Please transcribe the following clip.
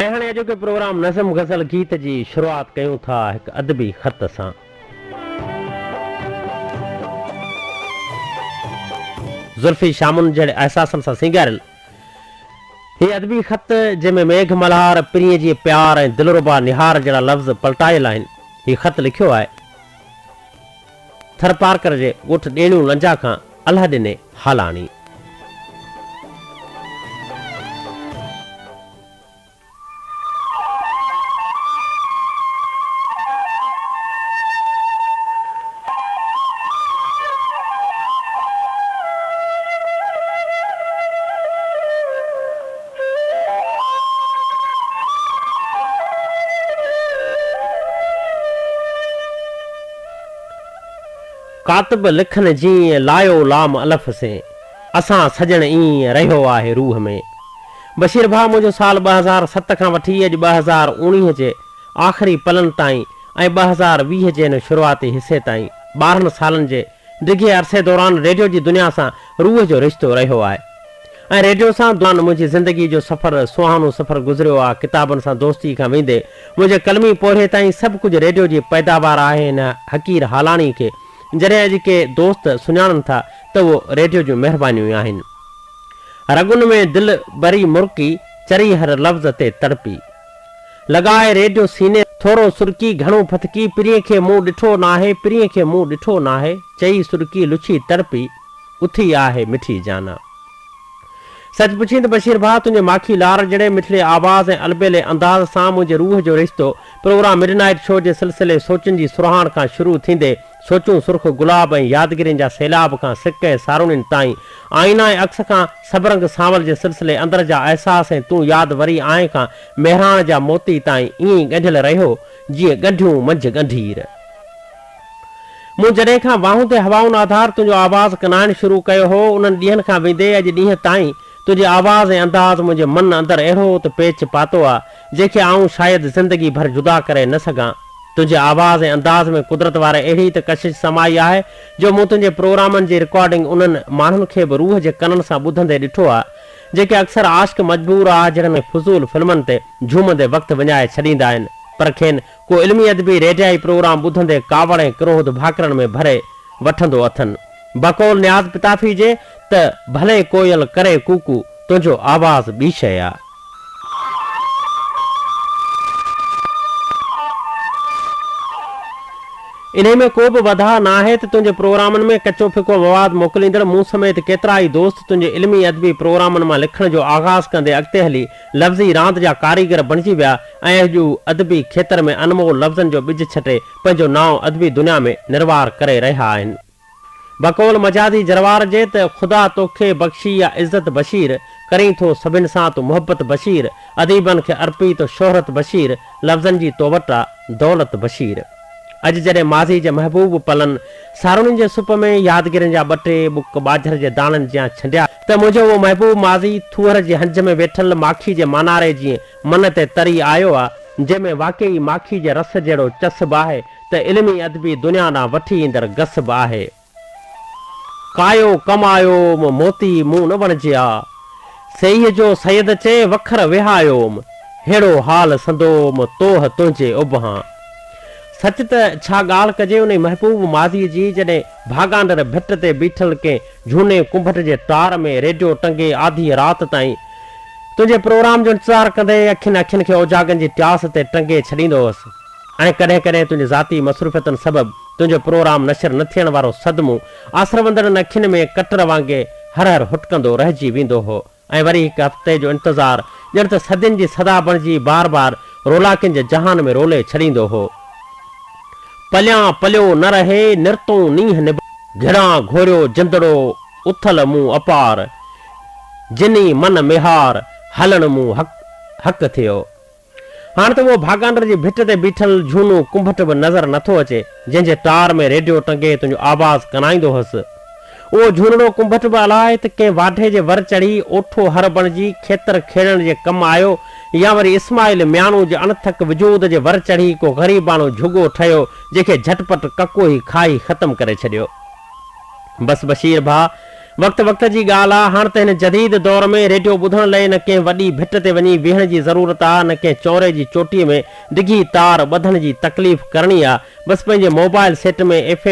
۽ هاڻي اڄوڪي پروگرام نظم غزل گيت جي شروعات ڪيون ٿا هڪ ادبي خط سان. زلفي شامن جهڙي احساسن سان سينگاريل هي ادبي خط جنهن ۾ ميگهه ملهار، پرينء جي پيار ۽ دلربا نهار جهڙا لفظ پلٽايل آهن، هي خط لکيو آهي ٿرپارڪر جي ڳوٺ ڏيڻيون لنجا کان الهه ڏني هالاڻي. ڪاتب لکن جيئن لايو لام الف سين، اسان سڄڻ ايئن رهيو آهي روح ۾. بشير ڀاء منهنجو سال 2007 کان وٺي اڄ 2019 جي آخري پلن تائين ۽ 2020 جي هن شروعاتي حصي تائين 12 سالن جي ڊگهي عرصي دوران ريڊيو جي دنيا سان روح جو رشتو رهيو آهي ۽ ريڊيو سان منهنجي زندگي جو سفر سهانو سفر گذريو آ ڪتابن سان دوستي کان ويندي منهنجي قلمي پورهيي تائين سڀ ڪجهه ريڊيو جي پيداوار آهي هن حقير هالاڻي کي جڏهن اڄ ڪي دوست سڃاڻن ٿا ته اهو ريڊيو جون مهربانيون ئي آهن. رڳن ۾ دل بري مرڪي، چري هر لفظ تي تڙپي. لڳائي ريڊيو سيني ٿورو سڏڪي گهڻو ڦٿڪي، پرينء کي مون ڏٺو ناهي، پرينء کي مون ڏٺو ناهي، چئي سڏڪي لڇي تڙپي، اٿي آهي مٺي جانا. سچ پڇين ته بشير ڀاء تنهنجي ماکي لار جهڙي مٺڙي آواز ۽ البيلي انداز سان منهنجي روح جو رشتو پروگرام مڊ نائيٽ شو جي سلسلي سوچن جي سرهاڻ کان شروع ٿيندي سوچون سرخ گلاب ۽ يادگيرين جا سيلاب کان سڪ ۽ ساروڻين تائين، آئينا ۽ عڪس کان سڀ رنگ سانول جي سلسلي اندر جا احساس ۽ تون ياد وري آئين کان مهراڻ جا موتي تائين ائين ئي ڳنڍيل رهيو جيئن ڳنڍيون منجهه ڳنڍير. مون جڏهن کان واهوندي هوائن آڌار تنهنجو آواز ڪنائڻ شروع ڪيو هو، انهن ڏينهن کان ويندي اڄ ڏينهن تائين تنهنجي آواز ۽ انداز منهنجي من اندر اهڙو ته پيچ پاتو آ، جنهن کي آئون شايد زندگي ڀر جدا ڪري نه سگهان. تنهنجي آواز ۽ انداز ۾ قدرت واري اهڙي ته ڪشش سمائي آهي، جو مون تنهنجي پروگرامن جي رڪارڊنگ انهن ماڻهن کي به روح جي ڪنن سان ٻڌندي ڏٺو آ، جيڪي اڪثر عاشق مجبور آ جهڙن فضول فلمن تي جهومندي وقت وڃائي ڇڏيندا آهن، پر کين ڪو علمي ادبي ريڊيائي پروگرام ٻڌندي ڪاوڙ ۽ ڪروڌ ڀاڪرن ۾ ڀري وٺندو اٿن. بقول نياز پتافي جي ته ڀلي ڪوئل ڪري ڪوڪو، تنهنجو آواز ٻي شيء آ. انهي ۾ ڪو به وڌاء ناهي ته تنهنجي پروگرامن ۾ ڪچو ڦڪو مواد موڪليندڙ مون سميت ڪيترائي دوست تنهنجي علمي ادبي پروگرامن مان لکڻ جو آغاز ڪندي اڳتي هلي لفظي راند جا ڪاريگر بڻجي ويا ۽ اڄ هو ادبي کيتر ۾ انمول لفظن جو ٻج ڇٽي پنهنجو نانء ادبي دنيا ۾ نروار ڪري رهيا آهن. بقول مجازي جروار جي ته خدا توکي بخشي آ عزت بشير، ڪرين ٿو سڀن سان تون محبت بشير، اديبن کي ارپي ٿو شهرت بشير، لفظن جي تو وٽ آ دولت بشير. اڄ جڏهن ماضي جي محبوب پلن، ساروڻين جي سپ ۾ يادگيرين جا ٻه ٽي ٻڪ ٻاجهر جي داڻن جيان ڇنڊيا ته منهنجو اهو محبوب ماضي ٿوهر جي هنج ۾ ويٺل ماکي جي ماناري جيئن من تي تري آيو آ، جنهن ۾ واقعي ماکي جي رس جهڙو چس به آهي ته علمي ادبي دنيا ڏانهن وٺي ايندڙ گس به آهي. ڪايو ڪمايوم موتي مون نه وڻجيا، سيئي جو سيد چئي وکر وهايوم، ههڙو حال سندوم توهه تنهنجي ابهان. سچ ته ڇا ڳالهه ڪجي انهي محبوب ماضيء جي جڏهن ڀاڳانڊر ڀٽ تي بيٺل ڪنهن جهوني ڪنڀٽ جي ٽار ۾ ريڊيو ٽنگي آڌيء رات تائين تنهنجي پروگرام جو انتظار ڪندي اکين اکين کي اوجاڳن جي ٽياس تي ٽنگي ڇڏيندو هوس ۽ ڪڏهن ڪڏهن تنهنجي ذاتي مصروفيتن سبب تنهنجو پروگرام نشر نه ٿيڻ وارو صدمو آسروندڙن اکين ۾ ڪٽر وانگي هر هر هٽڪندو رهجي ويندو هو ۽ وري هڪ هفتي جو انتظار ڄڻ ته صدين جي صدا بڻجي بار بار رولاڪين جي جهان ۾ رولي ڇڏيندو هو. پليان پليو نه رهي نرتون نينهن نڀ. گهڙان گهوريو جندڙو اٿل مون اپار. جني من ميهار، هلڻ مون حق حق ٿيو. هاڻ ته اهو ڀاڳانڊر جي ڀٽ تي بيٺل جهونو ڪنڀٽ به نظر نٿو اچي، جنهن جي ٽار ۾ ريڊيو ٽنگي تنهنجو آواز ڪنائيندو هوس. اهو جهونڙو ڪنڀٽ به الائي ته ڪنهن واڍي جي ور چڙهي، اوٺو هر بڻجي، کيتر کيڙڻ جي ڪم آيو يا وري اسماعيل مياڻو جي اڻٿڪ وجود جي ور چڙهي ڪو غريباڻو جهڳو ٺهيو، جنهن کي جهٽ پٽ ڪڪوهي کائي ختم ڪري ڇڏيو. بس بشير ڀاء! وقت وقت جي ڳالهه آ، هاڻ ته هن جديد دور ۾ ريڊيو ٻڌڻ لئه نه ڪنهن وڏي ڀٽ تي وڃي ويهڻ جي ضرورت آ، نه ڪنهن چونري جي چوٽيء ۾ ڊگهي تار ٻڌڻ جي تڪليف ڪرڻي آ، بس پنهنجي موبائل سيٽ ۾ ايف.